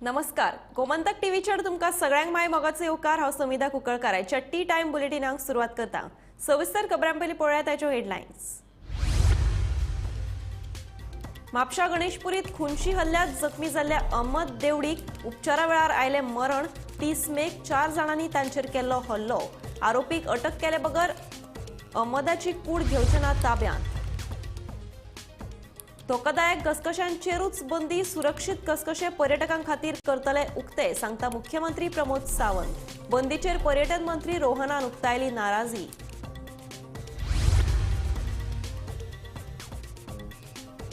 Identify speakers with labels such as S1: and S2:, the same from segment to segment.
S1: नमस्कार, गोमंतक टीव्हीचेर तुमकां सगळ्यांक my मोगाचो येवकार. हांव समिधा कुंकळकार. आयच्या टी टायम बुलेटिनाक सुरवात करता. सविस्तर खबरां पयलीं पळोवया ताच्यो हेडलायन्स. म्हापशा गणेशपुरीत खुनशी हल्ल्यात जखमी जाल्ल्या अहमद देवडीक उपचारा वेळार आयलें मरण. 30 मेक 4 जाणांनी तांचेर केल्लो हल्लो. आरोपीक अटक केले बगर अहमदाची कूड घेवचे ना ताब्यांत. धोकादायक घसघशांचेरूच बंदी, सुरक्षीत घसघशे पर्यटकां खातीर करतले उक्ते, सांगता मुख्यमंत्री प्रमोद सावंत. बंदीचेर पर्यटन मंत्री रोहनान उक्तायली नाराजी.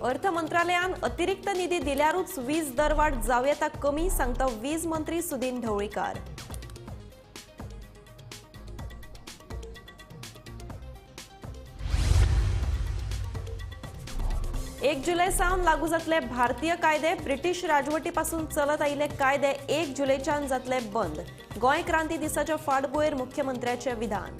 S1: अर्थ मंत्रालयान अतिरिक्त निधी दिल्यारूच वीज दरवाढ जावं येता कमी, सांगता वीज मंत्री सुदिन ढवळीकार. एक जुलै सावन लागू जातले भारतीय कायदे. ब्रिटीश राजवटीपासून चलत आयिल्ले कायदे 1 जुलैच्यान जातले बंद. गोंय क्रांती दिसाच्या फाटभुंयेर मुख्यमंत्र्याचे विधान.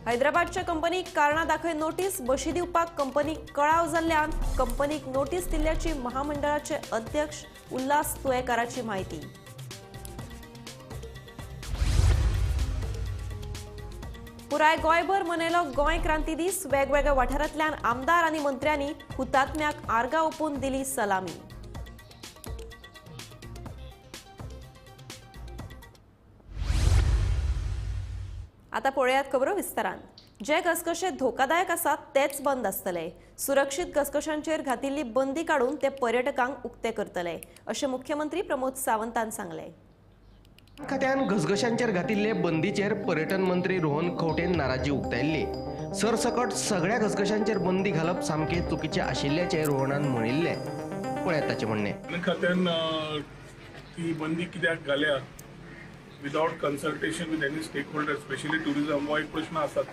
S1: हैदराबादच्या कंपनीक कारणां दाखय नोटीस. बशी दिवपाक कंपनीक कळाव जाल्ल्यान कंपनीक नोटीस दिल्ल्याची महामंडळाचे अध्यक्ष उल्हास तुयेकाराची म्हायती. पुराय गोंयभर मनयलो गोंय क्रांती दीस. वेगवेगळ्या वाठारांतल्यान आमदार आनी मंत्र्यांनी हुतात्म्याक आर्गां ओंपून दिली सलामी. आता पळयात खबरो विस्तारान. जे घसघशे धोकादायक आसात तेच बंद आसतले. सुरक्षीत घसघशांचेर घातिल्ली बंदी काडून ते पर्यटकांक उक्ते करतले, अशें मुख्यमंत्री प्रमोद सावंतान सांगलें.
S2: खात्यान घसघशांचेर घातिल्ले बंदीचेर पर्यटन मंत्री रोहन खंवटेन नाराजी उक्तायल्ली. सरसकट सगळ्या घसघशांचेर बंदी घालप सामकें चुकीचें आशिल्ल्याचें रोहनान म्हणिल्लें. पळयात ताचें म्हणणें.
S3: खात्यान ती बंदी कित्याक घाल्या without consultation with any stakeholder, specially tourism, हो एक प्रश्न आसाच.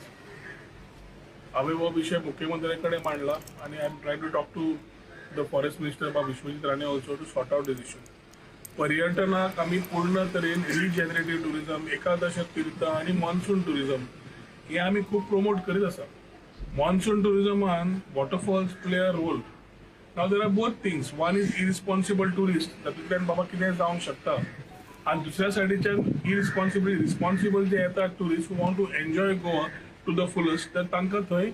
S3: हांवें हो विशय मुख्यमंत्र्या कडेन मांडला आनी I am trying to talk to the forest minister Bab Vishwajit Rane also to sort out this issue. पर्यटनाक आमी पूर्ण तरेन रिजनरेटीव टुरिजम, एकादश तीर्थ आनी मॉन्सून टुरिजम हे आमी खूब प्रमोट करीत आसा. मॉन्सून टुरिजमान waterfalls play a role. Now there are both things. One is irresponsible tourist, तातूंतल्यान बाबा कितें जावंक शकता, आनी दुसऱ्या सायडीच्यान इरिस्पॉन्सिबल रिस्पॉन्सिबल जे येतात tourist who want to enjoy Goa to the fullest, तर तांकां थंय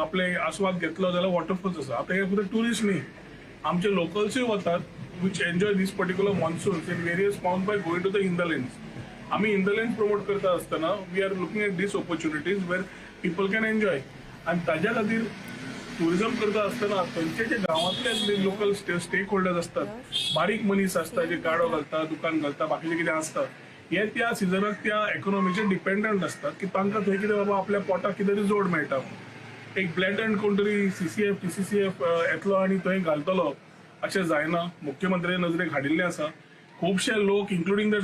S3: आपले आस्वाद घेतलो जाल्यार वॉटरफॉल्स आसा. आतां हे फक्त टुरिस्ट न्ही, आमचे लोकल्सूय वतात which enjoy these particular monsoons in various forms by going to the hinterlands. आमी hinterlands promote करता आसतना we are looking at these opportunities where people can enjoy. आनी ताज्या खातीर टुरिजम करता आसतना थंयचे जे गांवांतले लोकल स्टेक होल्डर्स आसतात, बारीक मनीस आसता जे गाडो घालता, दुकान घालता, बाकीचे कितें आसता, हे त्या सिजनाक त्या इकॉनॉमीचेर डिपेंडंट आसतात की तांकां थंय कितें बाबा आपल्या पोटाक कितें तरी जोड मेळटा. एक ब्लॅटंट कोण तरी CCF TCCF येतलो आनी थंय घालतलो अशें जायना. मुख्यमंत्र्याच्या नजरेक हाडिल्लें आसा. खुबशे लोक including the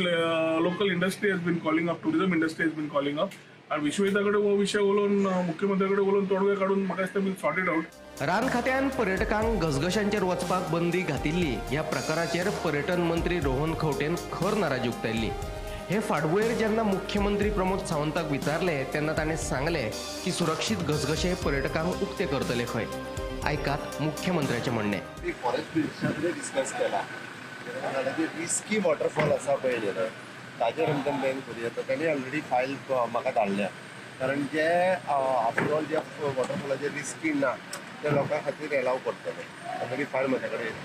S3: local industry has been calling up, tourism industry has been calling up, आनी विश्वजिता कडेन हो विशय उलोवन, मुख्यमंत्र्या कडेन उलोवन तोडगे काडून म्हाका दिसता बीन सॉर्टेड आउट.
S2: रान खात्यान पर्यटकांक घसघशांचेर वचपाक बंदी घातिल्ली. ह्या प्रकाराचेर पर्यटन मंत्री रोहन खंवटेन खर नाराजी उक्तायल्ली. हे फाटभुंयेर जेन्ना मुख्यमंत्री प्रमोद सावंताक विचारले तेन्ना ताणें सांगलें की सुरक्षीत घसघशे पर्यटकांक उक्ते करतले खंय. आयकात मुख्यमंत्र्याचें म्हणणें.
S4: फॉरेस्ट मिनिस्टरा कडेन डिस्कस केला, रिस्की वॉटरफॉल आसा पळय न्ही, ताजेर आमकां बॅन करूं येता. तांणी ऑलरेडी फायल म्हाका धाडल्या, कारण जे आफ्टर ऑल जे वॉटरफॉलाचे रिस्की ना ते लोकां खातीर एलाव करतले. ऑलरेडी फायल म्हज्या कडेन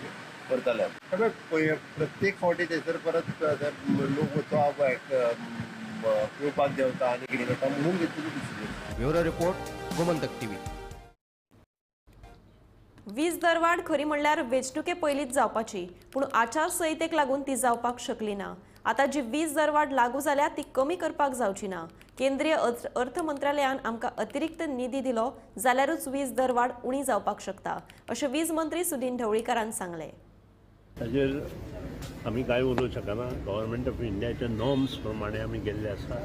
S4: करतले. प्रत्येक फावटी थंयसर परत लोक वचो पिवपाक देंवता आनी कितें करता म्हणून घेतलेली decision.
S2: Bureau report, Gomantak TV.
S1: वीज दरवाढ खरी म्हणल्यार वेंचणुके पयलींच जावपाची, पूण आचारसंहितेक लागून ती जावपाक शकली ना. आतां जी वीज दरवाढ लागू जाल्या ती कमी करपाक जावची ना. केंद्रीय अर्थ मंत्रालयान आमकां अतिरिक्त निधी दिलो जाल्यारूच वीज दरवाढ उणी जावपाक शकता, अशें वीज मंत्री सुदिन ढवळीकारान सांगलें.
S5: ताजेर आमी कांय उलोवंक शकना. गव्हर्मेंट ऑफ इंडियाच्या नॉर्म्स प्रमाणे आमी गेल्ले आसा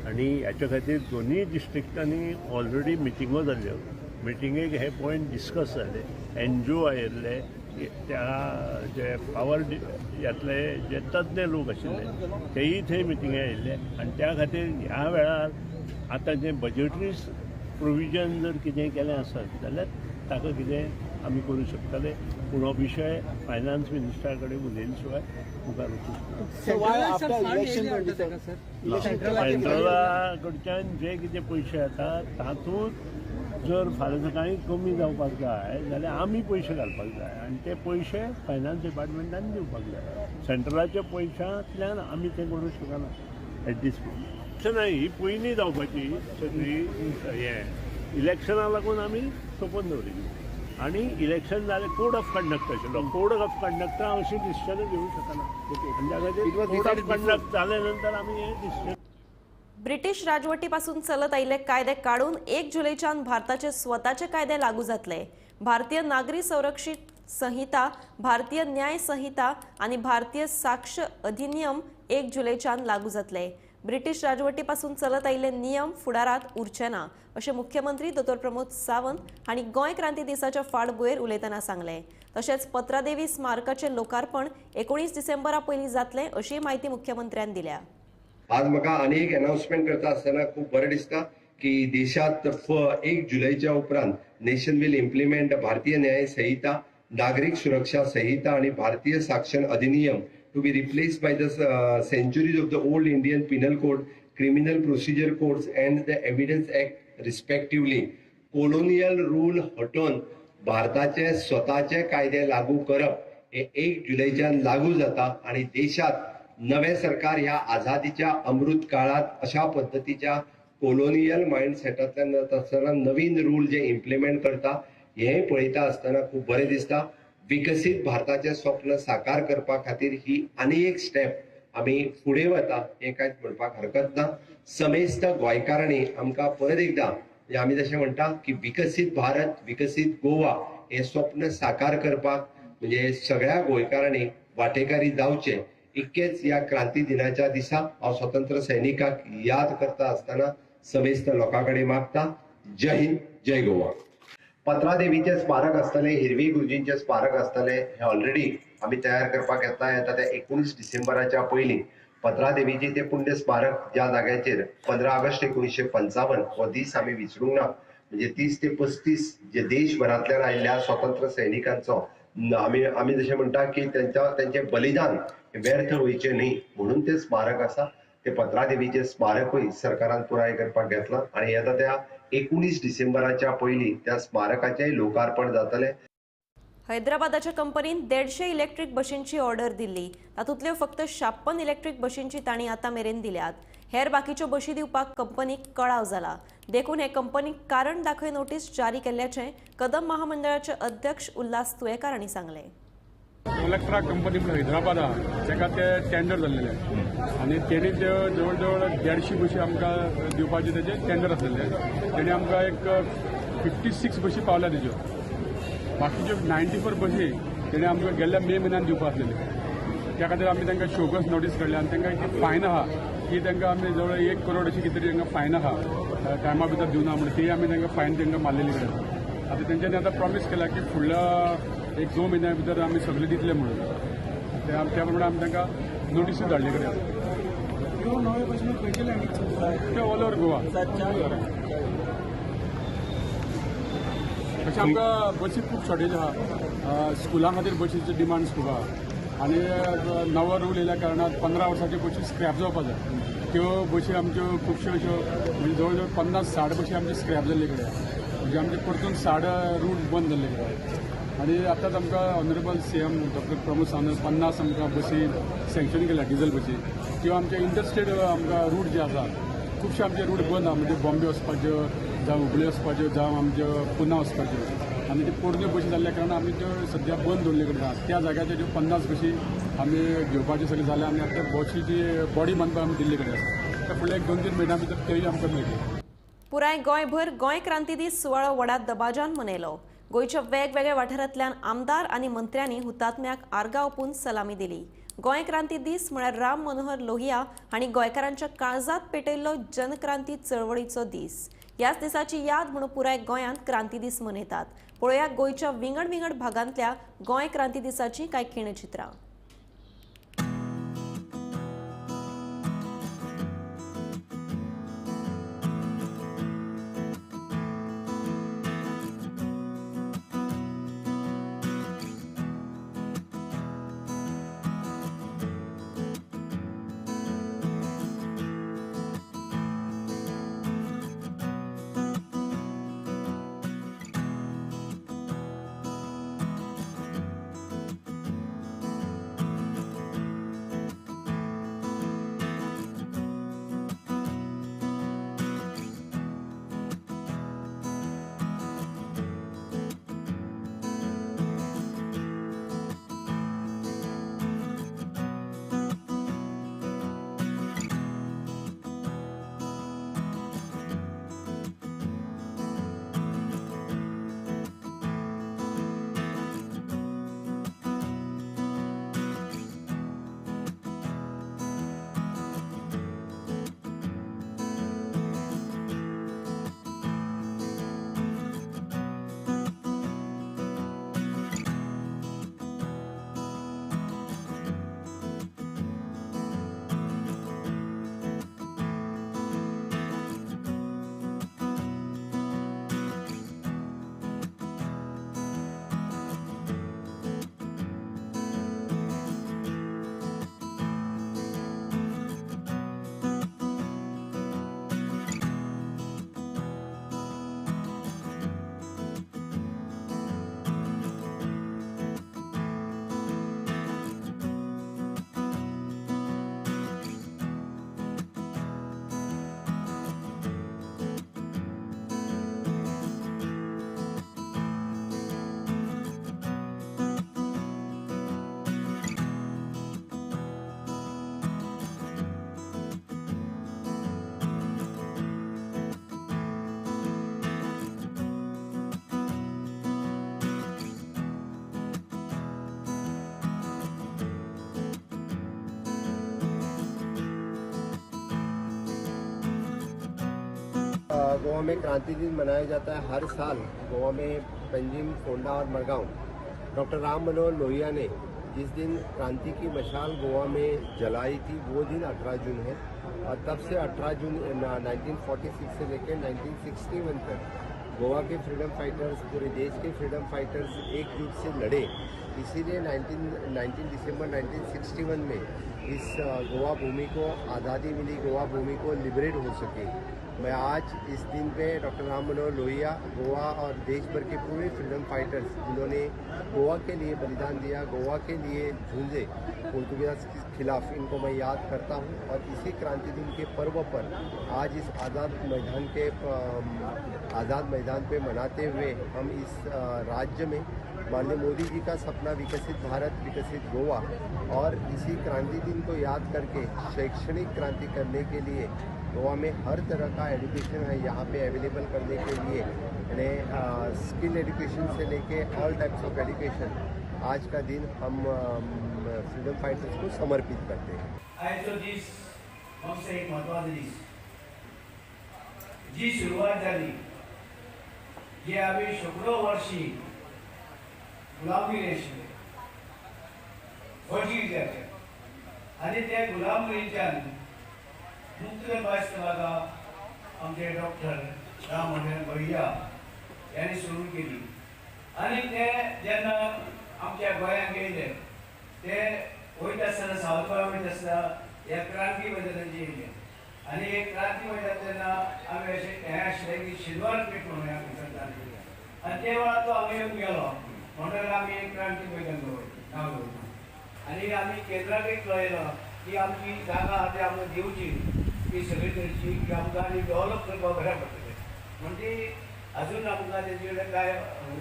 S5: आनी हाच्या खातीर दोनूय डिस्ट्रिक्टांनी ऑलरेडी मिटिंगो जाल्ल्यो. मिटिंगेक हे पॉयंट डिस्कस जाले. एनजीओ आयिल्ले, त्या जे पावर ह्यातले जे तज्ञ लोक आशिल्ले तेय थंय मिटिंगे आयिल्ले आनी त्या खातीर ह्या वेळार आतां जे बजेटरी प्रोविजन जर कितें केलें आसत जाल्यार ताका कितें आमी करूं शकतले. पूण हो विशय फायनान्स मिनिस्टरा कडेन उलयले शिवाय मुखार वचूंक ना. सेंट्रला कडच्यान जे कितें पयशे येता तातूंत जर फाल्यां सकाळीं कमी जावपाक जाय जाल्यार आमी पयशे घालपाक जाय आनी ते पयशे फायनान्स डिपार्टमेंटान दिवपाक जाय. सेंट्रलाच्या पयशांतल्यान आमी तें करूंक शकना एट दीस पॉयंट. ना, ही पयलीं जावपाची सगळी हें इलेक्शनाक लागून आमी सोंपोवन दवरिल्ली आनी इलेक्शन जालें कोड ऑफ कंडक्ट आशिल्लो. कोड ऑफ कंडक्टा अशी डिसिजनां घेवंक शकना आनी त्या खातीर कोड ऑफ कंडक्ट जाले नंतर आमी हें डिसिजन.
S1: ब्रिटीश राजवटीपासून चलत आयिल्ले कायदे काडून 1 जुलयच्यान भारताचे स्वताचे कायदे लागू जातले. भारतीय नागरी संरक्षित संहिता, भारतीय न्याय संहिता आनी भारतीय साक्ष अधिनियम 1 जुलयच्यान लागू जातले. ब्रिटीश राजवटीपासून चलत आयिल्ले नियम फुडारात उरचे ना अशें मुख्यमंत्री दोतोर प्रमोद सावंत हांणी गोंय क्रांती दिसाच्या फाटभुंयेर उलयतना सांगलें. तशेंच पत्रादेवी स्मारकाचें लोकार्पण 19 डिसेंबरा पयलीं जातलें अशी म्हायती मुख्यमंत्र्यान दिल्या.
S6: आज म्हाका आनी एक अनाउन्समेंट करता आसतना खूब बरें दिसता की देशांत 1 जुलयच्या उपरांत nation will implement Bharatiya Nyaya Sanhita, Nagarik Suraksha Sanhita आनी भारतीय साक्षर अधिनियम to be replaced by the centuries of the old Indian Penal Code, Criminal Procedure Codes and the Evidence Act respectively. Colonial rule हटोवन भारताचे स्वताचे कायदे लागू करप हे 1 जुलयच्यान लागू जाता आनी देशांत नवे सरकार ह्या आझादीच्या अमृत काळात अशा पद्दतीच्या कोलोनियल मायंडसेटांतल्यान आसतना नवीन रूल जे इम्प्लिमेंट करता हें पळयता आसतना खूब बरें दिसता. विकसीत भारताचें स्वप्न साकार करपा खातीर ही आनी एक स्टेप आमी फुडें वता हें कांयच म्हणपाक हरकत ना. समेस्त गोंयकारांनी आमकां परत एकदां आमी जशें म्हणटा की विकसीत भारत विकसीत गोवा हें स्वप्न साकार करपाक म्हणजे सगळ्या गोंयकारांनी वांटेकारी जावचें इतकेच ह्या क्रांती दिनाच्या दिसा हांव स्वतंत्र सैनिकाक याद करता आसतना समेस्त लोकां कडेन मागता. जय हिंद, जय गोवा. पत्रादेवीचें स्मारक आसतलें, हिरवी गुरुजींचें स्मारक आसतलें, हें ऑलरेडी आमी तयार करपाक येता येता त्या 19 डिसेंबराच्या पयलीं पत्रादेवीचें तें पुण्य स्मारक ज्या जाग्याचेर 15 ऑगस्ट 1955 हो दीस आमी विसरूंक ना. म्हणजे 30 ते 35 जे देशभरांतल्यान आयिल्ल्या स्वतंत्र सैनिकांचो आमी आमी जशें म्हणटा की तांचें बलिदान व्यर्थ वयचें न्ही म्हणून तें स्मारक आसा. ते पत्रादेवीचें स्मारकूय सरकारान पुराय करपाक घेतलां आनी येता त्या 19 डिसेंबराच्या पयलीं त्या स्मारकाचें लोकार्पण जातलें.
S1: हैदराबादाच्या कंपनीन 150 इलेक्ट्रीक बशींची ऑर्डर दिल्ली. तातूंतल्यो फक्त 56 इलेक्ट्रीक बशींची तांणी आतां मेरेन दिल्यात. हेर बाकीच्यो बशी दिवपाक कंपनीक कळाव जाला. देखून हे कंपनीक कारण दाखय नोटीस जारी केल्ल्याचें कदम महामंडळाचे अध्यक्ष उल्हास तुयेकार हांणी सांगलें.
S7: इलेक्ट्रा कंपनी म्हणून हैदराबाद आहा ताका ते टेंडर जाल्लेले आनी तेणी जवळ जवळ 150 बशी आमकां दिवपाचे तेजे टेंडर आसलेले. तेणी आमकां एक 56 बशी पावल्या तेज्यो. बाकीच्यो 94 बशी तेणी आमकां गेल्ल्या मे म्हयन्यान दिवपा आसलेले. त्या खातीर आमी तांकां शोकस नोटीस काडल्या आनी तांकां एक फायन आहा की तांकां आमी जवळ 1 करोड अशी कितें तरी तांकां फायन आहा टायमा भितर दिवना म्हणून ती आमी तांकां फायन तांकां मारलेली कडेन. आतां तेंच्यांनी आतां प्रॉमीस केला की फुडल्या 1-2 म्हयन्या भितर आमी सगळे दितले म्हणून. त्या प्रमाणे आमी तांकां नोटीसूय धाडले कडेन. ते ऑल ओवर गोवा. तशें आमकां बसी खूब शॉर्टेज आहा. स्कुलां खातीर बशीचे डिमांड्स खूब आहा आनी नवो रूल येयल्या कारणान 15 वर्साच्यो बशी स्क्रॅप जावपा जाय. त्यो बशी आमच्यो खुबश्यो अश्यो म्हणजे जवळ जवळ 50-60 बशी आमच्यो स्क्रॅप जाल्ले कडेन. म्हणजे आमचे परतून 60 रूट बंद जाल्ले कडेन. आनी आतांच आमकां honourable CM doctor Pramod Sawant 50 आमकां बसी सँक्शन केल्या डिजल बसी. त्यो आमचे इंटरस्टेट आमकां रूट जे आसा खुबशे आमचे रूट बंद आहा. म्हणजे बॉम्बे वचपाच्यो जावं हुबळी वचपाच्यो जावं आमच्यो पुना वचपाच्यो आनी त्यो पोरण्यो बशी जाल्ल्या कारणान आमी त्यो सद्या बंद दवरले कडेन आहा. त्या जाग्याचेर त्यो 50 बशी आमी घेवपाच्यो सगळें जाल्या आनी आतां बशीची बॉडी बांदपाक आमी दिल्ले कडेन आसा. त्या फुडल्या 1-2-3 म्हयन्या भितर तेय आमकां मेळटली.
S1: पुराय गोंयभर गोंय क्रांती दीस सुवाळो व्हडा दबाज्यान मनयलो. गोंयच्या वेगवेगळ्या वाठारांतल्यान आमदार आनी मंत्र्यांनी हुतात्म्याक आर्गां ओंपून सलामी दिली. गोंय क्रांती दीस म्हळ्यार राम मनोहर लोहिया हांणी गोंयकारांच्या काळजांत पेटयल्लो जनक्रांती चळवळीचो दीस. ह्याच दिसाची याद म्हणून पुराय गोंयांत क्रांती दीस मनयतात. पळोवया गोंयच्या विंगड विंगड भागांतल्या गोंय क्रांती दिसाची कांय खिणचित्रां.
S4: गोवा में क्रांति दिन मनाया जाता है। हर साल गोवा में पंजिम, फोंडा और मरगांव डॉक्टर राम मनोहर लोहिया ने जिस दिन क्रांति की मशाल गोवा में जलाई थी वो दिन 18 जून है और तब से 18 जून 1946 से लेकर 1961 तक गोवा के फ्रीडम फाइटर्स, पूरे देश के फ्रीडम फाइटर्स एकजुट से लड़े। इसीलिए 19 दिसंबर 1961 में इस गोवा भूमि को आज़ादी मिली, गोवा भूमि को लिबरेट हो सके। मैं आज इस दिन पे डॉक्टर राम मनोहर लोहिया, गोवा और देश भर के पूरे फ्रीडम फाइटर्स जिन्होंने गोवा के लिए बलिदान दिया, गोवा के लिए जूझे पोर्तुगीज के खिलाफ, इनको मैं याद करता हूँ। और इसी क्रांति दिन के पर्व पर आज इस आज़ाद मैदान पे मनाते हुए हम इस राज्य में माननीय मोदी जी का सपना विकसित भारत विकसित गोवा और इसी क्रांति दिन को याद करके शैक्षणिक क्रांति करने के लिए गोवा में हर तरह का एजुकेशन है यहाँ पे अवेलेबल करने के लिए, यानी स्किल एजुकेशन से लेके ऑल टाइप्स ऑफ एजुकेशन आज का दिन हम फ्रीडम फाइटर्स को समर्पित करते हैं।
S8: आयचो दीस आमचो एक म्हत्वाचो दीस, जी सुरवात जाली जी आमी शेंकडो वर्षी गुलामगिरी आशिल्ली पोर्तुगीजाच्या आनी त्या गुलामगिरीच्यान मुक्त करपाक म्हाका आमचे डॉक्टर राम मनोहर लोहिया यांनी सुरू केली आनी ते जेन्ना आमच्या गोंयांत येयले ते वयता आसतना सावथ गोंया वयता आसतना ह्या क्रांती मैदानाचेर येयले आनी हे क्रांती मैदान तेन्ना आमी अशें हें आशिल्लें की शेनवार पेठ म्हणून आमी करताले आनी ते वेळार तो हांगा येवन गेलो म्हणटकीर आमी एक क्रांती मैदान दवरता नांव दवरता आनी आमी केंद्राकय कळयलो की आमची जागा आहा ती आमकां दिवची ती सगळी तरेची की आमकां आनी डेव्हलप करपाक बऱ्याक पडटलें म्हण ती अजून आमकां तेजे कडेन कांय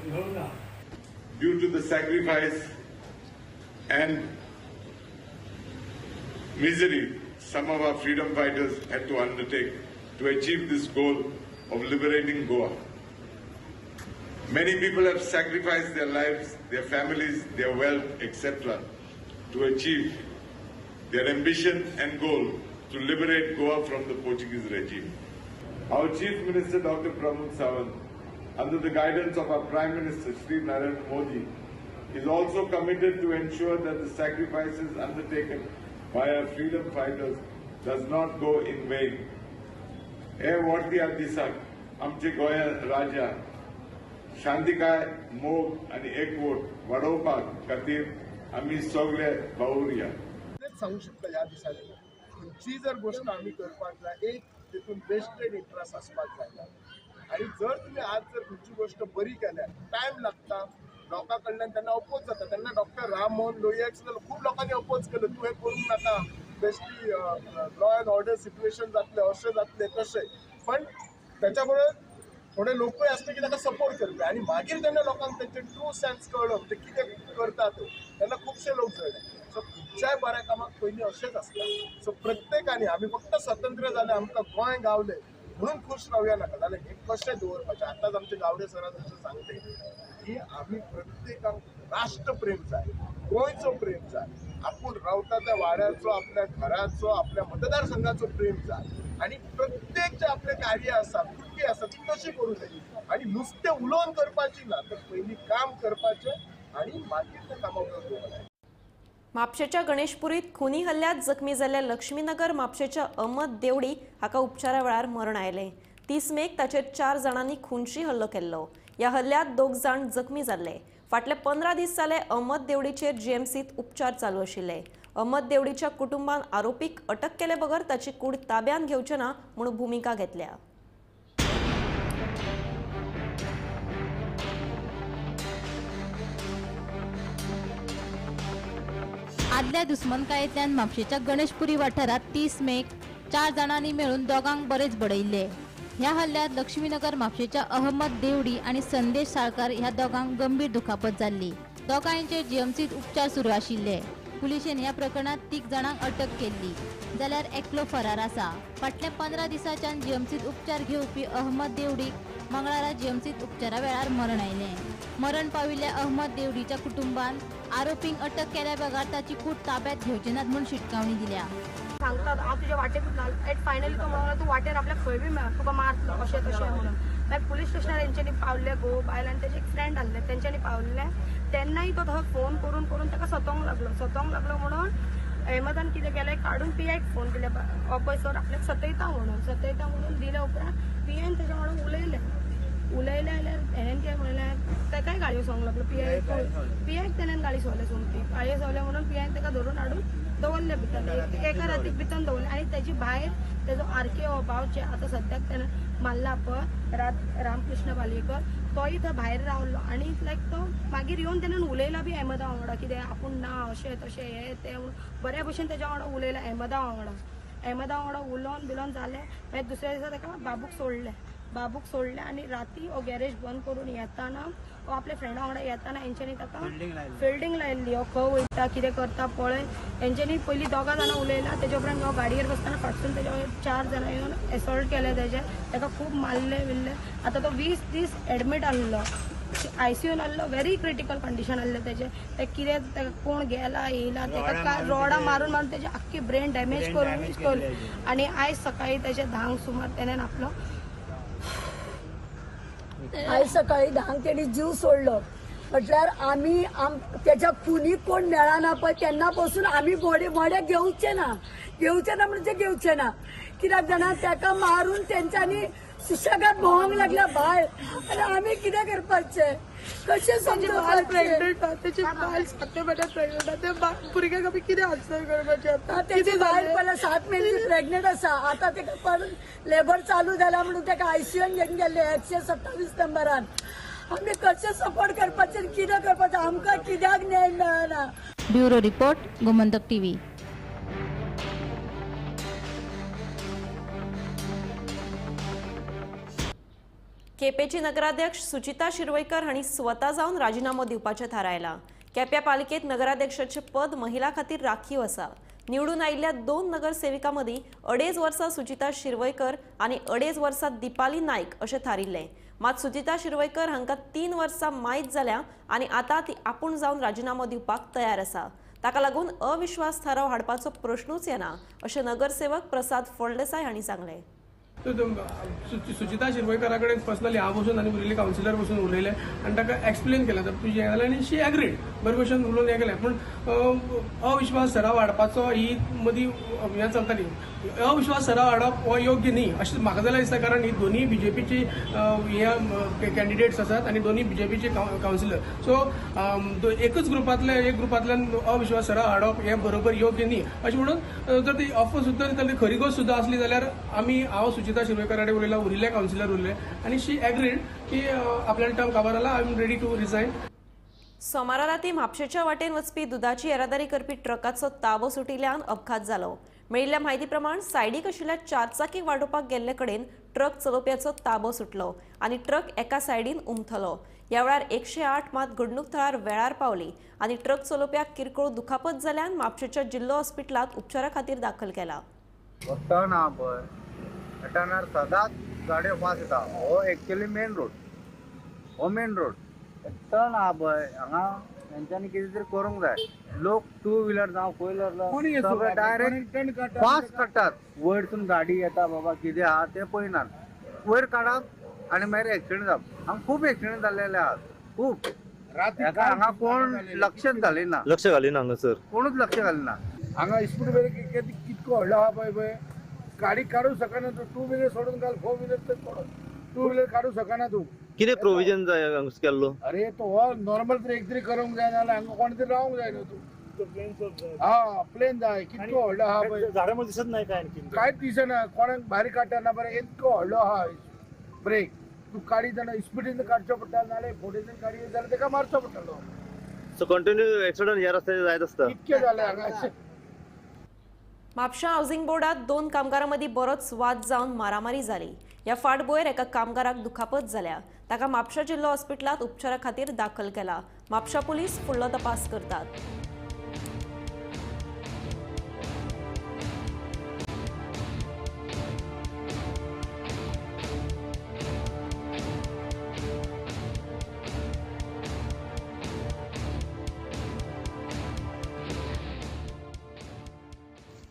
S8: मेळूंक ना.
S9: Due to the sacrifice and misery some of our freedom fighters had to undertake to achieve this goal of liberating Goa. Many people have sacrificed their lives, their families, their wealth, etc. to achieve their ambition and goal to liberate Goa from the Portuguese regime. Our Chief Minister Dr. Pramod Sawant, under the guidance of our Prime Minister Shri Narendra Modi, is also committed to ensure that the sacrifices undertaken by our freedom fighters does not go in vain. हे वर्ध्या दिसाक आमचे गोंय राज्या शांतिकाय, मोग आनी एकवट वाडोवपाक खातीर आमी सगळे वावुरया.
S10: सांगू शकता ह्या दिसांनी खंयची जर गोष्ट आमी करपाक जाय एक तितून वेस्टेड इंट्रस्ट आसपाक जायना आनी जर तुमी आज जर खंयची गोष्ट बरी केल्यार टायम लागता, लोकां कडल्यान तेन्ना अपोज जाता. तेन्ना डॉक्टर राम मोहन लोहियाक सुद्दां खूब लोकांनी अपोज केलो, तूं हें करूंक नाका, बेश्टी लॉ एंड ऑर्डर सिट्युएशन जातलें, अशें जातलें तशें. पण त्याच्या बरोबर थोडे लोकूय आसले की ताका सपोर्ट करपी आनी मागीर जेन्ना लोकांक तेंचे ट्रू सेन्स कळ्ळो म्हणजे कितें करता तो तेन्ना खुबशे लोक जळ्ळे. सो खंयच्याय बऱ्या कामाक पयलीं अशेंच आसता. सो प्रत्येकान आमी फक्त स्वतंत्र जाले, आमकां गोंय गावलें म्हणून खुश रावया नाका, जाल्यार हें कशें दवरपाचें. आतांच आमचे गावडे सरान अशें सांगलें की आमी प्रत्येकाक राष्ट्रप्रेम जाय, गोंयचो प्रेम जाय, आपूण रावता त्या वाड्याचो, आपल्या घराचो, आपल्या मतदारसंघाचो प्रेम जाय आनी प्रत्येक जे आपलें कार्य आसा, कृती आसा ती कशी करूं जाय आनी नुस्तें उलोवन करपाची ना, तर पयलीं काम करपाचें आनी मागीर तें कामा बरोबर.
S1: म्हापशेच्या गणेशपुरीत खुनी हल्ल्यात जखमी जाल्ल्या लक्ष्मीनगर म्हापशेच्या अहमद देवडी हाका उपचारा वेळार मरण आयलें. 30 मेक ताचेर 4 जाणांनी खुनशी हल्लो केल्लो. ह्या हल्ल्यात 2 जाण जखमी जाल्ले. फाटले 15 दीस जाले अहमद देवडीचेर जीएमसीत उपचार चालू आशिल्ले. अहमद देवडीच्या कुटुंबान आरोपीक अटक केले बगर ताची कूड ताब्यांत घेवचे ना म्हूण भुमिका घेतल्या.
S11: आदल्या दुस्मनकायेंतल्यान म्हापशेच्या गणेशपुरी वाठारांत 30 मेक 4 जाणांनी मेळून दोगांक बरेच बडयल्ले. ह्या हल्ल्यात लक्ष्मीनगर म्हापशेच्या अहमद देवडी आनी संदेश साळकार ह्या दोगांक गंभीर दुखापत जाल्ली. दोगांयचेर जीएमसीत उपचार सुरू आशिल्ले. पुलिशेन ह्या प्रकरणात 3 जाणांक अटक केल्ली, जाल्यार एकलो फरार आसा. फाटल्या 15 दिसांच्यान जीएमसीत उपचार घेवपी अहमद देवडीक मंगळारा जीएमसीत उपचारा वेळार मरण आयलें. मरण पाविल्ल्या अहमद देवडीच्या कुटुंबान आरोपींक अटक केल्या बगर ताची कूड ताब्यात घेवचे नात म्हूण शिटकावणी दिल्या.
S12: सांगता मारतात, हांव तुज्या वाटेकूच ना. एट फायनली तो म्हणूंक लागलो तूं वाटेर आपल्याक खंय बी मेळ तुका मारतलो अशें तशें म्हणून. मागीर पुलीस स्टेशनार तेंच्यांनी पावले, घोव बायल आनी तेजे एक फ्रेंड आहले तेंच्यांनी पावल्ले. तेन्नाय तो तसो फोन करून करून ताका सतोवंक लागलो. सतोवंक लागलो म्हणून अहमदान कितें केलें, काडून पी आयक फोन दिले, हो पळय सर आपल्याक सतयता म्हणून. सतयता म्हणून दिल्या उपरांत पी आयन तेज्या वांगडा उलयलें. उलयलें जाल्यार हेणेन कितें म्हणलें, ताकाय गाळयो सांगूंक लागलो. पी आयक तेणेन गाळी सोवले, सोमती गाळयो सोवले म्हणून पी आयन ताका धरून हाडून दवरले भितर, एका रातीक भितर दवरले. आनी तेजी भायर तेजो आर के हो भाव जे आतां सद्याक तेणें मारला पळय रामकृष्ण पालयेकर, तोय थंय भायर रावलो. आनी लायक तो मागीर येवन तेणेन उलयला बी अहमदा वांगडा, कितें आपूण ना अशें तशें हें तें म्हणून बऱ्या भशेन तेज्या वांगडा उलयला. अहमदा वांगडा अहमदा वांगडा उलोवन बिलोवन जालें. मागीर दुसऱ्या दिसा ताका बाबूक सोडलें. बाबूक सोडलें आनी राती हो गॅरेज बंद करून येताना हो आपल्या फ्रेंडा वांगडा येताना हेंच्यांनी ताका फिल्डींग लायिल्ली. हो खंय वयता कितें करता पळय. हेंच्यांनी पयलीं दोगां जाणां उलयला, तेज्या उपरांत हो गाडयेर बसतना फाटसून तेज्या 4 जाणां येवन एसॉल्ट केलें तेजें, ताका खूब मारलें बिल्लें. आतां तो 20 दीस एडमीट आहलो, आयसीयून आहलो, व्हेरी क्रिटिकल कंडिशन आहलें तेजें. तें कितें ताका कोण गेला येयला ताका रोडां मारून मारून तेजें आख्खी ब्रेन डॅमेज करून. आनी आयज सकाळीं तेजें 10 सुमार तेणेन आपलो
S13: आयज सकाळी 10 तेणी जीव सोडलो. म्हटल्यार आमी तेच्या खुनी कोण मेळना पळय तेन्ना पासून आमी मडें घेवचे ना, घेवचे ना म्हणजे घेवचे ना. कित्याक जाणा ताका मारून तेंच्यांनी सुशेगाद भोंवंक लागल्या भायर. आनी आमी कितें करपाचें, कशें समजोवपाचें?
S14: प्रेग्नंट आहा, तेची बायल 7 म्हयन्याक प्रेग्नंट आहा, ते भुरग्याक आमी कितें आन्सर करपाचें आतां?
S13: तेची बायल पयल्या 7 म्हयने प्रेग्नंट आसा, आतां तेका परत लेबर चालू जाला म्हणून तेका आयसीयून घेवन गेल्ले 127 नंबरान. आमी कशें सपोर्ट करपाचें, कितें करपाचें, आमकां कित्याक न्याय मेळना?
S11: Bureau report, Gomantak TV.
S1: केपेंची नगराध्यक्ष सुचिता शिरवयकर हांणी स्वता जावन राजिनामो दिवपाचें थारायलां. केप्या पालिकेंत नगराध्यक्षाचें पद महिला खातीर राखीव आसा. निवडून आयिल्ल्या 2 नगरसेविकां मदीं 2.5 वर्सां सुचिता शिरवयकर आनी 2.5 वर्सां दीपाली नायक अशें थारिल्लें. मात सुचिता शिरवयकर हांकां 3 वर्सां मायत जाल्या आनी आतां ती आपूण जावन राजिनामो दिवपाक तयार आसा. ताका लागून अविश्वास थाराव हाडपाचो प्रश्नूच येना अशें नगरसेवक प्रसाद फळदेसाय हांणी सांगलें.
S14: सुचिता शिरवयकरा कडेन पर्सनली हांव बसून आनी उरिल्ले कावन्सिलर बसून उलयले आनी ताका एक्सप्लेन केलें तर तुजें हें जालें आनी शी एग्रीड बरे भशेन उलोवन हें केलें. पूण अविश्वास ठराव हाडपाचो ही मदीं हें चलताली. अविश्वास ठराव हाडप हो योग्य न्ही अशें म्हाका जाल्यार दिसता, कारण ही दोनूय बीजेपीची हे कॅन्डिडेट्स आसात आनी दोनूय बीजेपीचे कावन्सिलर. सो एकच ग्रुपांतले एक ग्रुपांतल्यान अविश्वास ठराव हाडप हें बरोबर योग्य न्ही अशें म्हणून जर ती अफवा सुद्दां जाल्यार खरी गोश्ट सुद्दां आसली जाल्यार आमी हांव सुचिता शिरवयकरा कडेन उलयला, उरिल्ले कावन्सिलर उरले आनी शी एग्रीड की आपल्याला टर्म काबार जाला, I am ready to resign.
S1: सोमारा राती म्हापशेच्या वाटेन वचपी दुदाची येरादारी करपी ट्रकाचो ताबो सुटिल्ल्यान अपघात जालो. मेळिल्ल्या म्हायती प्रमाण सायडीक आशिल्ल्या चारचाकी वाडोवपाक गेल्ले कडेन ट्रक चलोवप्याचो ताबो सुटलो आनी ट्रक एका सायडीन उमथलो. ह्या वेळार 108 मात घडणूक थळार वेळार पावली आनी ट्रक चलोवप्याक किरकोळ दुखापत जाल्यान म्हापशेच्या जिल्लो हॉस्पिटलांत उपचारा खातीर दाखल केला.
S15: टर्न आहा पळय, टर्नार सदांच गाडयो फास्ट येता. हो एक्चुअली मेन रोड, हो मेन रोड टर्न आहा पळय हांगा तेंच्यांनी कितें तरी करूंक जाय. लोक टू व्हिलर जावं फोर व्हिलर सगळे डायरेक्ट फास्ट काडटात. वयरसून गाडी येता बाबा कितें आहा तें पळयनात, वयर काडप आनी मागीर एक्सिडंट जावप. हांगा खूब एक्सिडंट जाल्लेले आहात, खूब. हांगा कोण लक्षच घालिना,
S16: लक्ष घालिना हांगासर
S15: कोणूच लक्ष घालिना.
S17: हांगा स्पीड ब्रेक कितको व्हडलो आहा पळय, पळय गाडी काडूंक शकना तूं. टू व्हिलर सोडून घाल, फोर व्हिलर तर सोडून टू व्हिलर काडूंक शकना तूं.
S16: कितें प्रोविजन जाय हांगा केल्लो?
S17: अरे तो हो नॉर्मल तरी एक तरी करूंक जाय, नाजाल्यार हांगा कोण तरी रावंक जाय न्हू तूं. हा प्लेन जाय, कितको व्हडलो आहा पळय,
S16: झाडां दिसत नाही काय आणखी
S17: कांयच दिसना, कोणाक भायर काडटा ना बरें. इतको व्हडलो आहा ब्रेक, तूं काडी जाणा स्पिडीन काडचो पडटा, नाजाल्यार फोटेन काडी जाल्यार ताका मारचो पडटलो.
S16: सो कंटिन्यू एक्सिडंट ह्या रस्त्यार जायत आसता.
S17: इतके जाले हांगा.
S1: म्हापशा हावसिंग बोर्डात 2 कामगारां मदीं बरोच वाद जावन मारामारी जाली. ह्या फाटभुंयेर एका कामगाराक दुखापत जाल्या. ताका म्हापशा जिल्लो हॉस्पिटलांत उपचारा खातीर दाखल केला. म्हापशा पुलीस फुडलो तपास करतात.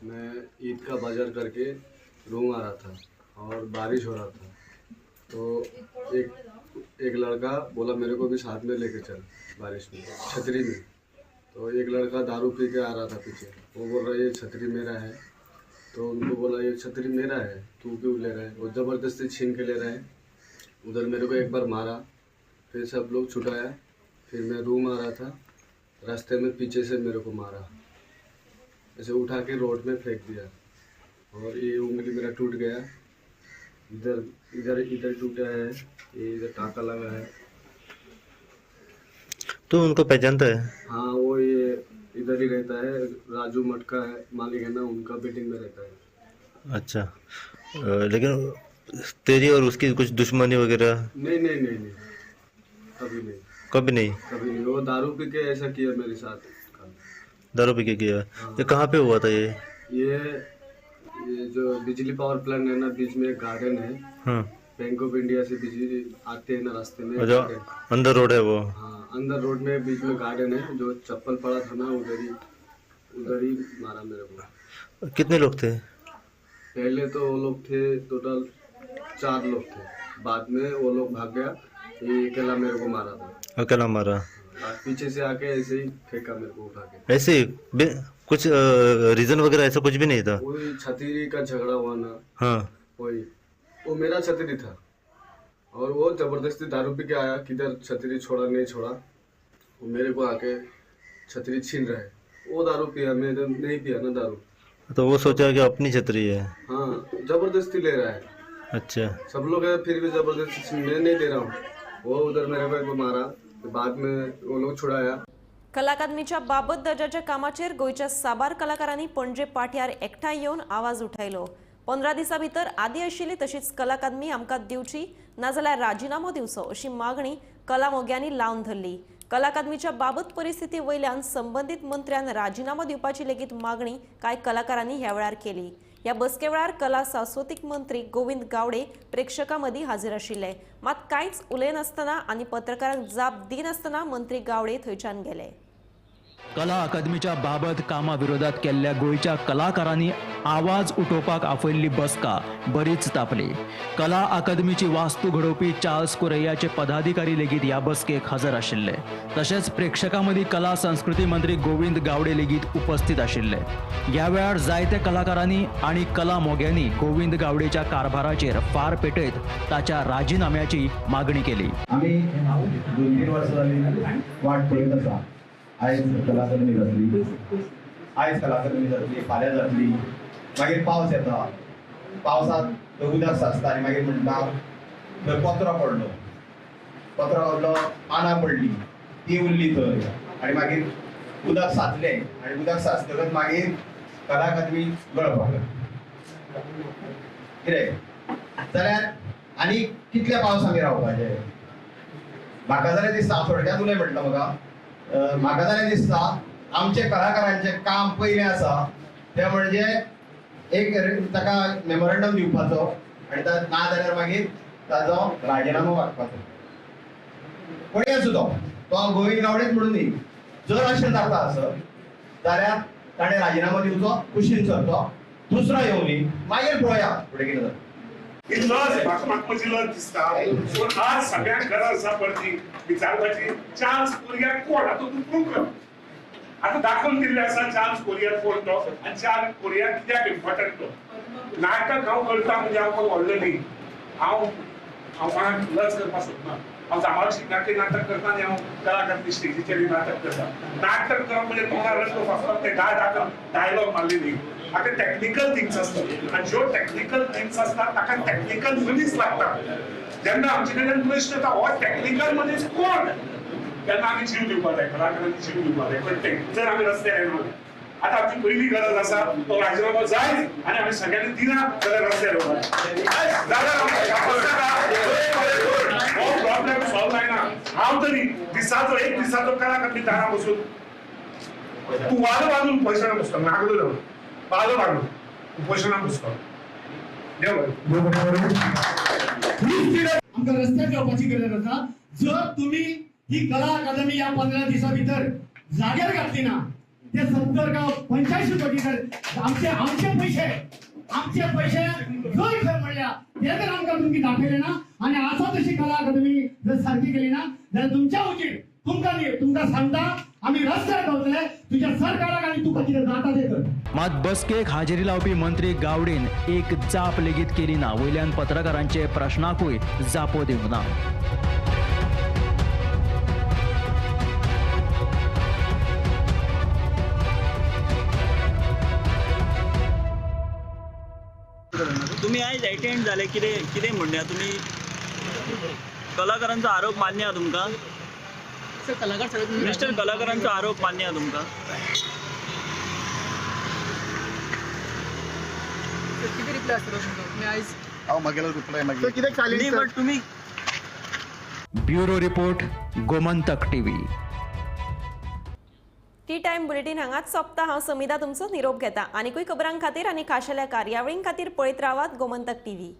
S7: मैं ईद का बाजार करके रूम आ रहा था और बारिश हो रहा था, तो एक एक लड़का बोला मेरे को भी साथ में लेके चल बारिश में छतरी में। तो एक लड़का दारू पी के आ रहा था पीछे, वो बोल रहा है ये छतरी मेरा है। तो उनको बोला ये छतरी मेरा है, तू क्यों ले रहा है? वो ज़बरदस्ती छीन के ले रहा है। उधर मेरे को एक बार मारा, फिर सब लोग छुटाया। फिर मैं रूम आ रहा था, रास्ते में पीछे से मेरे को मारा, ऐसे उठा के रोड में फेंक दिया और ये उंगली मेरा टूट गया, इधर इधर इधर टूटा है, ये इधर टाँका लगा है।
S16: तू उनको पहचानता है?
S7: हाँ, वो ये इधर ही रहता है, राजू मटका है मालिक है ना, उनका बिल्डिंग में रहता है।
S16: अच्छा, लेकिन तेरी और उसकी कुछ दुश्मनी वगैरह?
S7: नहीं नहीं नहीं नहीं, कभी नहीं,
S16: कभी नहीं,
S7: कभी नहीं। वो दारू पी के ऐसा किया मेरे साथ।
S16: दारू पी के किया?
S7: हाँ।
S16: ये कहाँ पे हुआ था ये?
S7: ये जो बिजली पावर प्लांट है ना, बीच में एक गार्डन है।
S16: हाँ।
S7: बैंक ऑफ इंडिया से बिजली आते हैं ना रास्ते में,
S16: जो अंदर रोड है वो।
S7: हाँ, अंदर रोड में बीच में गार्डन है, जो चप्पल पड़ा था ना उधर ही मारा मेरे को।
S16: कितने लोग थे?
S7: पहले तो वो लोग थे टोटल 4 लोग थे, बाद में वो लोग भाग गया, ये अकेला मेरे को मारा था।
S16: अकेला मारा?
S7: पीछे से आके ऐसे ही फेंका मेरे को उठा के।
S16: ऐसे ही कुछ रीजन वगैरह ऐसा कुछ भी नहीं था?
S7: वही छतरी का झगड़ा हुआ ना।
S16: हाँ,
S7: वही, वो मेरा छतरी था और वो जबरदस्ती दारू पी के आया, किधर छतरी छोड़ा नहीं छोड़ा, वो मेरे को आके छतरी छीन रहा है। वो दारू पिया, मैं नहीं पिया ना दारू,
S16: तो वो सोचा कि अपनी छतरी है।
S7: हाँ, जबरदस्ती ले रहा है।
S16: अच्छा,
S7: सब लोग है फिर भी जबरदस्ती, मैं नहीं दे रहा हूँ। वो उधर मेरे को एक मारा, बाद में वो लोग छुड़ाया।
S1: कला अकादमीच्या बाबत दर्जाच्या कामाचेर गोंयच्या साबार कलाकारांनी पणजे पाठ्यार एकठांय येवन आवाज उठायलो। 15 दिसां भितर आदी आशिल्ली तशीच कला अकादमी आमकां दिवची, नाजाल्यार राजिनामो दिवचो अशी मागणी कला मोग्यांनी लावन धरली। कला अकादमीच्या बाबत परिस्थिती वयल्यान संबंदीत मंत्र्यान राजिनामो दिवपाची लेगीत मागणी कांय कलाकारांनी ह्या वेळार केली। ह्या बसके वेळार कला सांस्कृतीक मंत्री गोविंद गावडे प्रेक्षकां मदीं हाजीर आशिल्ले, मात कांयच उलयनासतना आनी पत्रकारांक जाप दिनासतना मंत्री गावडे थंयच्यान गेले।
S18: कला अकादमीच्या बाबत कामा विरोधात केल्ल्या गोंयच्या कलाकारांनी आवाज उठोवपाक आपयल्ली बसका बरीच तापली। कला अकादमीची वास्तू घडोवपी चार्ल्स कोरेयाचे पदाधिकारी लेगीत ह्या बसकेक हजर आशिल्ले। तशेंच प्रेक्षकां मदीं कला संस्कृती मंत्री गोविंद गावडे लेगीत उपस्थित आशिल्ले। ह्या वेळार जायते कलाकारांनी आनी कला मोग्यांनी गोविंद गावडेच्या कारभाराचेर फार पेटयत ताच्या राजिनाम्याची मागणी केली।
S19: आमी 2-3 वर्सां जाली वाट पळयत आसा, आयज कला अकादमी जातली, आयज कला अकादमी जातली, फाल्यां जातली, मागीर पावस येता, पावसांत उदक साचता आनी मागीर म्हणटा थंय पत्रो पडलो, पत्रो पडलो, पानां पडली, ती उरली थंय आनी मागीर उदक साचलें आनी उदक साचतकच मागीर कला अकादमी गळपाक लागली। कितें जाल्यार आनी कितल्या पावस आमी रावपाचें? म्हाका जाल्यार दिसता, थोडक्यांत उलय म्हटलं म्हाका, म्हाका जाल्यार दिसता आमचे कलाकारांचें काम पयलें आसा तें म्हणजे एक ताका मेमोरेंडम दिवपाचो आनी ना जाल्यार मागीर ताजो राजिनामो मागपाचो। कोणीय आसूं तो गोविंद गावडेच म्हणून न्ही, जर अशें जाता आसत जाल्यार ताणें राजिनामो दिवचो, कुशीन सरचो, दुसरो येवनी, मागीर पळोवया फुडें कितें जाता।
S3: ही लज म्हाका म्हजी लज दिसता, पूण आज सगळ्यांक गरज आसा परती विचारपाची, चार्ल्स कोरिया कोण? आतां तूं प्रूव कर, आतां दाखोवन दिल्लें आसा चार्ल्स कोरिया कोण तो आनी चार्ल्स कोरिया कित्याक इम्पॉर्टंट तो। नाटक हांव करता म्हणजे हांव कोण व्हडलो न्ही, हांव हांव कोणाक लज करपाक सोदना। हांव जांबावले शिगम्याकय नाटक करता आनी हांव कला अकादमी स्टेजीचेरूय नाटक करता। नाटक करप म्हणजे तोंडार रस्तो फासप, ते धा डायलॉग मारले न्ही, आतां टॅक्निकल थिंग्स आसतात आनी ज्यो टॅक्निकल थिंग्स आसतात ताका टॅक्निकल मनीस लागता। जेन्ना आमचे कडल्यान प्रश्न येता हो टॅक्निकल मनीस कोण, तेन्ना आमी जीव दिवपाक जाय, कलाकारांनी जीव दिवपाक जाय। पण जर आमी रस्त्यार येना, आतां आमची पयली गरज आसा तो राजिनामो जाय आनी आमी सगळ्यांनी दिना जाल्यार रस्त्यार येवपाक जाल्यार हो प्रॉब्लेम सॉल्व जायना। हांव तरी दिसाचो एक दिसाचो कला अकादमी दारां बसून तूं वालो बांदून उपोशणाक बसता, नागडो वालो बांदून उपोशणाक बसता। देव
S8: आमकां रस्त्यार येवपाची गरज आसा। जर तुमी ही कला अकादमी ह्या 15 दिसां भितर जाग्यार घातली ना
S20: ते 70 का 85 कोटी आमचे आमचे पैसे आमचे पैसे जर खंय म्हणल्या ते जर आमकां तुमकां दाखयले ना आनी आसा तशी कला अकादमी जर सारकी केली ना जाल्यार तुमच्या उजीर तुमकां न्ही तुमकां सांगता आमी रस्त्यार गावतले तुज्या सरकाराक आनी तुका कितें जाता तें कर.
S18: मात बसकेक हाजेरी लावपी मंत्री गावडेन एक जाप लेगीत केली ना. वयल्यान पत्रकारांचे प्रश्नाकूय जापो दिवंक ना.
S21: तुम्ही आयज एटेंड जाले कितें कितें म्हणया तुमी कलाकारांचो आरोप मान्य आहा तुमकां? मिस्टर कलाकारांचो आरोप मान्य आहा तुमकां?
S14: कितें रिप्लाय आसतलो तुमचो? तुमी आयज
S22: हांव मागेलो रिप्लाय मागीर
S10: कितें
S21: न्ही बट तुमी.
S18: Bureau report, Gomantak TV.
S1: Tea time bulletin हांगाच सोंपता. हांव समिधा तुमचो निरोप घेता. आनीकूय खबरां खातीर आनी खाशेल्या कार्यावळीं खातीर पळयत रावात गोमंतक टीव्ही.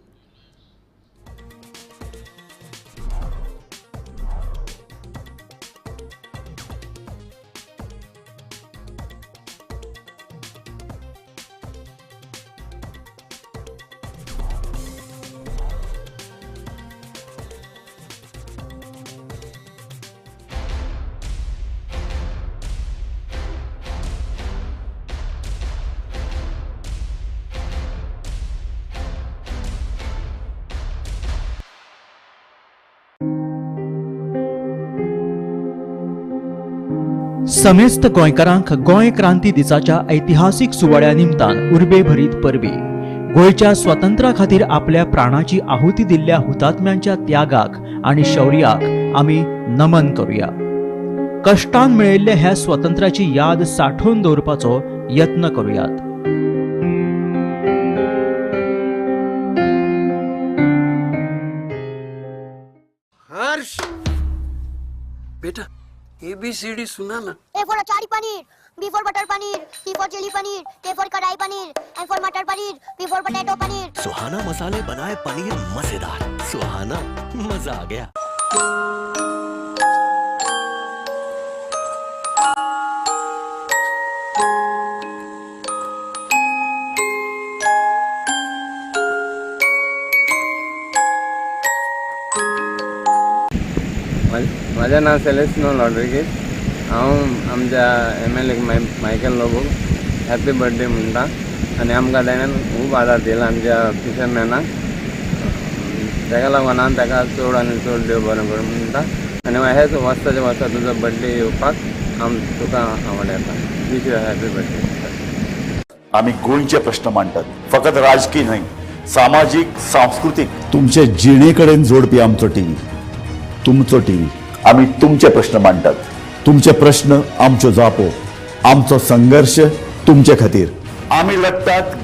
S18: समेस्त गोंयकारांक गोंय क्रांती दिसाच्या ऐतिहासिक सुवाळ्या निमतान उर्बेभरीत परबी. गोंयच्या स्वातंत्र्या खातीर आपल्या प्राणाची आहुती दिल्ल्या हुतात्म्यांच्या त्यागाक आनी शौर्याक आमी नमन करूया. कष्टान मेळिल्ल्या ह्या स्वातंत्र्याची याद सांठोवन दवरपाचो यत्न करूयात.
S23: हर्ष बेटा ABCD सुना ना.
S24: A for achari paneer, B for butter paneer, C for chilli paneer, K for kadai paneer, M for matar paneer, P for potato paneer.
S25: Suhana मसाले बनाए पनीर मजेदार. सुहाना मजा आ गया.
S26: म्हाजें नांव सेलेस्टिनो रॉड्रिगीस. हांव आमच्या MLA Michael लोबोक हॅपी बर्थडे म्हणटा आनी आमकां तेणें खूब आदार दिला आमच्या फिशरमॅनाक. तेका लागून हांव तेका चड आनी चड देव बरें करूं म्हणटा आनी हेच वर्साच्या वर्सा तुजो बर्थडे येवपाक हांव तुका आवडटा. Wish you happy birthday.
S27: आमी गोंयचे प्रश्न मांडटात, फकत राजकीय न्हय, सामाजीक, सांस्कृतीक, तुमचे जिणे कडेन जोडपी आमचो टीव्ही, तुमचो टीव्ही. आमी तुमचे प्रश्न मांडटात, तुमचे प्रश्न आमच्यो जापो, आमचो संघर्श तुमचे खातीर. आमी लढटात.